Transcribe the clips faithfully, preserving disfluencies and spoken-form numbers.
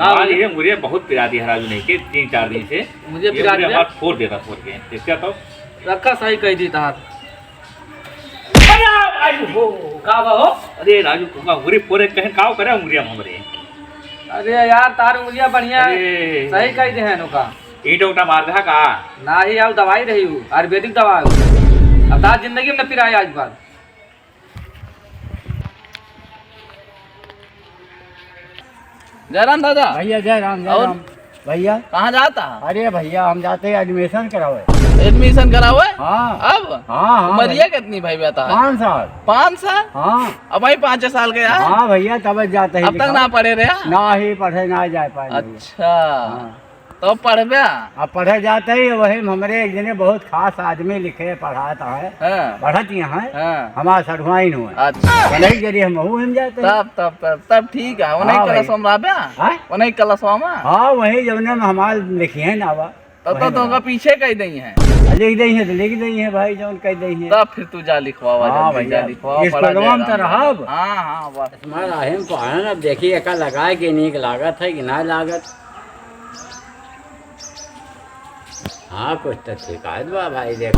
हाँ, ये मुझे बहुत पिरा दिया राजू नहीं के तीन चार दिन से। मुझे ये पिरा मुझे दिया? हमार फोड़ देता फोड़ के। देखा तो। रखा सही कह दी तार। अरे, आई हो। का बा हो? अरे राजू, तुमका उंगली फोड़े कहे, का करे उंगलिया में हमरे? अरे यार, तार उंगलिया बढ़िया है। अरे। सही कह दे हैं नोका। ईंट उटा मार दे का? नाही, आउ दवाई रही हूँ, आयुर्वेदिक दवा है। अब तार जिंदगी में न पिराए आज के बाद। जयराम दादा। भैया, जय राम, जय और? राम। भैया। कहाँ जाता है? अरे भैया, हम जाते हैं admission करावे। Admission करावे? हाँ। अब? हाँ, हाँ, उमरिया भैया। कितनी भाई बता? पाँच साल। पाँच साल? हाँ। अब वही पाँच साल के यार? हाँ भैया, तब जाते हैं अब तक लिखावे। ना पढ़े रहे? ना ही पढ़े, ना जा पाए भैया। अच्छा। हाँ। तो पढ़बे? अब पढ़े जाते ही वही हमरे एक जने बहुत खास आदमी लिखे पढ़ात है, हाँ। पढ़त यहाँ है, हाँ। हमार सढ़ुआइन हुए। अच्छा। वही जरिए हम वहू हम जाते हैं। तब, तब, तब, तब ठीक है, उन्हीं हाँ class भाई। में रहबे? हाँ? उन्हीं class में? हाँ, वही जौने में हमार लिखिए ना बा। तब तो वही तुमका बा। पीछे कह दई है। लिख दई है तो लिख दई है भाई, जौन कह दई है। तब फिर तू जा लिखवावा, हाँ जल्दी जा भैया, लिखवावा, पढ़ा स्कूलवा में जाएगा। तो रहब। हाँ, हाँ, बस। हमारा हम पढ़न, अब देखी एका लगाए के नीक लागत है कि ना लागत। हाँ, कुछ तो शिकायत बा भाई, देख।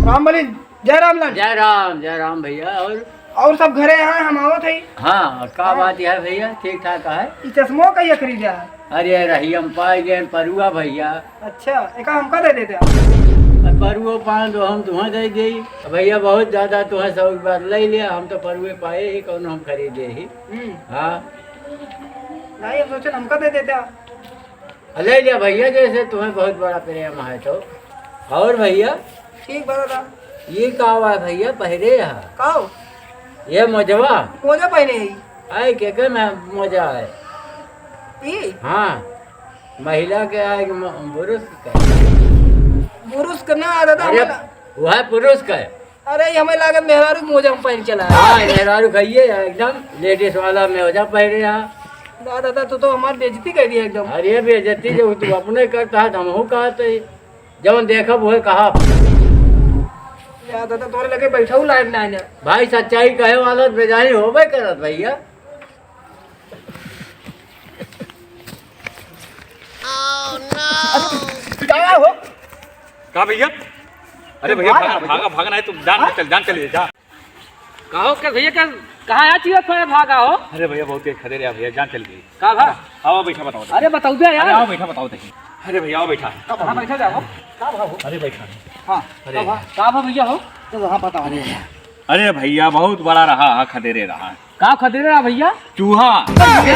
राम बली, जय राम लाल। जय राम, जय राम भैया। और? और सब घरे हैं, हम आवत है। हाँ, का हाँ। बात है भैया, ठीक ठाक है? ई चश्मो कहिया खरीदा है? अरे रही, हम पाए गए परुआ भैया। अच्छा, एका हमका दे देते आप। अब परुओ पान तो हम तुम्हें दे देई। भैया बहुत ज्यादा तुम्हें सौ बार ले लिया, हम तो परुए पाए ही, कौन हम खरीदे ही। हम्म। हाँ। नहीं, हम सोचे हमका दे देते आप। ले लिया भैया, जैसे तुम्हें बहुत बड़ा प्रेम है तो। और भैया? ठीक बा दादा। ये का बा भैया, पहिरे है? का हो? ये मोजवा? मोजा पहिरे है। आए, के के ना मोजा है? ई? हाँ, महिला के आए कि म-, पुरुष के? पुरुष के ना दादा, अरे, हमारा वह पुरुष का है। अरे, ई हमें लागत मेहरारू मोजा हम पहिन चला है। हाँ, मेहरारू खाइए एकदम ladies वाला मोजा पहिरे है। ना दादा, तू तो हमार बेइज्जती कर दिया एकदम। अरे, बेइज्जती जो तू अपने करता है, तो हमहू कहते ही। जौन देखब, उहे कहब। या दादा, तोरे लगे बैठऊ लायक ना है। भाई, सच्चाई कहे वाला तो बेजाई होबे करत, भैया। का हो? का भैया? अरे भैया, भागा, भागा, भागा, भागा, नहीं तो जान हाँ? चल, जान चलिए, जा। का हो, का भैया, का, कहाँ आ चुका थोड़ा भागा हो? अरे भैया, बहुत तेज खदेड़ है भैया, जान चल गई। का भा? आओ, बैठा, बताओ, बताओ। अरे, बताओ बे यार। अरे, आओ, बैठा, बताओ, देखिए। अरे भैया, आओ, बैठा। कहाँ बैठा जाओ? का भा हो? अरे, बैठा। हाँ, अरे। का भा? का भा भैया हो? तो वहाँ बताओ। अरे। अरे भैया, बहुत बड़ा रहा, हाँ, खदेड़े रहा। का खदेड़े रहा भैया? चूहा। अरे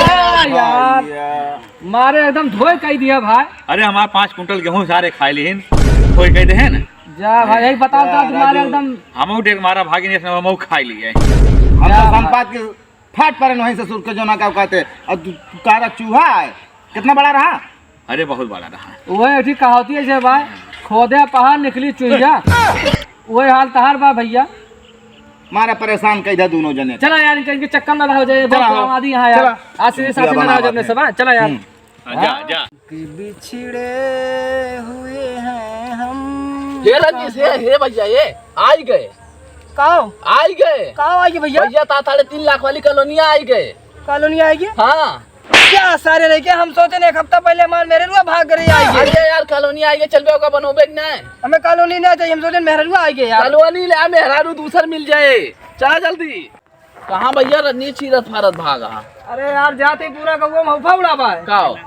यार। भैया। मारे एकदम धोए कई दिया भाई। अरे हमार पाँच कुंटल गेहूं सारे खाए लिहिन, धोए कई देहे न। जा भाई, यही बताओ तो यार, तुम्हारे राजू। एकदम। हमहू डेग मारा भागिन, इसने हमहू खाए लिए। हम जा तो भाई। संपाद के फाट पड़े नहीं ससुर के जोना का कहते। और तू, तू तारा चूहा है, कितना बड़ा रहा? अरे, बहुत बड़ा रहा। वही ठीक कहावती है जे भाई, खोदे पहाड़ निकली चुहिया। वही हाल तहार बा भैया। मारा परेशान कई दा दोनों जने। चला यार, इनके, इनके चक्कर ना रहो जाए, चला बहुत हो। आदमी यहाँ यार। चला। आज से साथ में ना जाने सब, हाँ? चला यार। हम्म। हाँ, जा, हाँ। जा। कि बिछड़े हुए हैं हम। हे रजनीश, हे, हे भैया, ये आई गए। काओ? आई गए। काओ आई गए भैया? भैया, ता साढ़े तीन लाख वाली कॉलोनिया आई गए। कॉलोनिया आई गए? हाँ। क्या सारे नहीं क्या? हम सोचे एक हफ्ता पहले हमारे मेहररुआ भाग गए, आई गए। अरे यार, कॉलोनिया आई गए, चल बे, ओका बनोबे कि नहीं? हमें कॉलोनी ना चाहिए, हम सोचे मेहररुआ आई गए यार। कॉलोनी ले आ, मेहरारू दूसर मिल जाए। चला जल्दी। कहाँ भैया रजनी चीरत फारत भागा? अरे यार, जाते पूरा गौवा में हौफा उड़ावा है। का हो?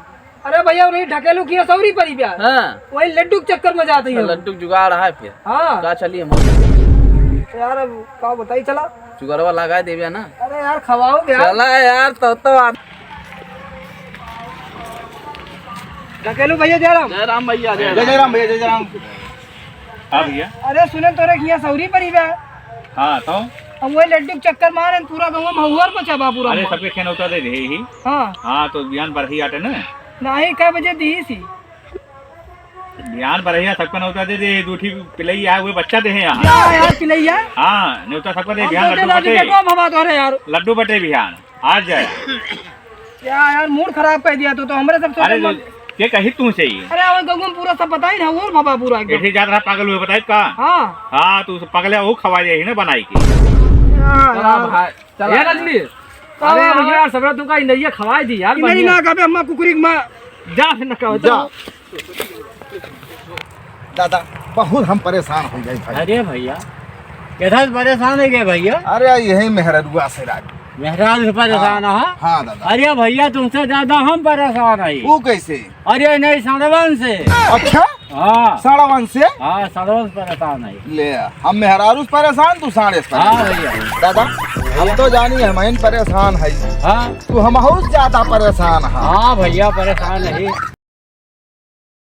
अरे भैया, वही ढकेलू किया सौरी परी प्यार। हाँ। वही लड्डू के चक्कर में जाते हैं। लड्डू के जुगाड़ है फिर। हाँ। का चलिए हम? यार, अब का बताई, चला। जुगड़वा लगा देवे ना। अरे यार, खवाओ यार। चला यार, तो, तो आप ढकेलू भैया, जय राम। जय राम भैया, जय जय राम। जय राम भैया, जय जय राम। हाँ भैया। अरे सुने, तोरे किया सौरी परी बा। हाँ, तो? हम वही लड्डू के चक्कर मारे, पूरा गौवा में हौहर मचा बा पूरा अरे, में। सबके खेन उतर दे रहे ही। हाँ। हाँ, तो बिहान बरही आटे ना। नहीं, कै बजे दी सी? बिहान बरही, सबके नेवता दे दे, दू ठी पिलैया है, वही बच्चा दे हैं यहाँ। क्या है यार पिलैया? हाँ, नेवता सबके दे, हम बिहान सोचे लड्डू लड्डू लड्डू बटे। बटवा भवा तोरे यार। लड्डू बटे बिहान, आ जाए। क्या यार, मूड खराब कर दिया तू तो, हमरे सब सोचे अरे, मत। के कही तू से ही? अरे, वो गौवा में पूरा सब बताई ना, और भवा पूरा एकदम। ऐसे जात रहा पागल हुए, बताई का? हाँ। हाँ, तू पागल है, वो खवा जाए ही ना बनाई के। क्या चला यार? भाई, चला। ए रजनी, अरे हाँ, यार, सबरा तुमका इंदरिया खवाई दी यार, नहीं बढ़िया। ना, कबे अम्मा कुकुरी के माँ। जा फिर ना कहो, जा। जा। दादा, बहुत हम परेशान हो गए भाई। अरे भैया, कैसे परेशान हो गए भैया? अरे यही मेहररुआ से राज। मेहरारू से परेशान हाँ, है? हाँ दादा। अरे भैया, तुमसे ज्यादा हम परेशान है। वो कैसे? अरे नहीं, सड़वन से। अच्छा? हाँ। सड़वन से? हाँ, सड़वन से परेशान है। ले, हम मेहरारू से परेशान, तू साढ़े से हाँ परेशान। भैया। दादा, हम तो जानी हम ही परेशान है। हाँ। तू हमहू से ज्यादा परेशान है। हाँ भैया, परेशान है।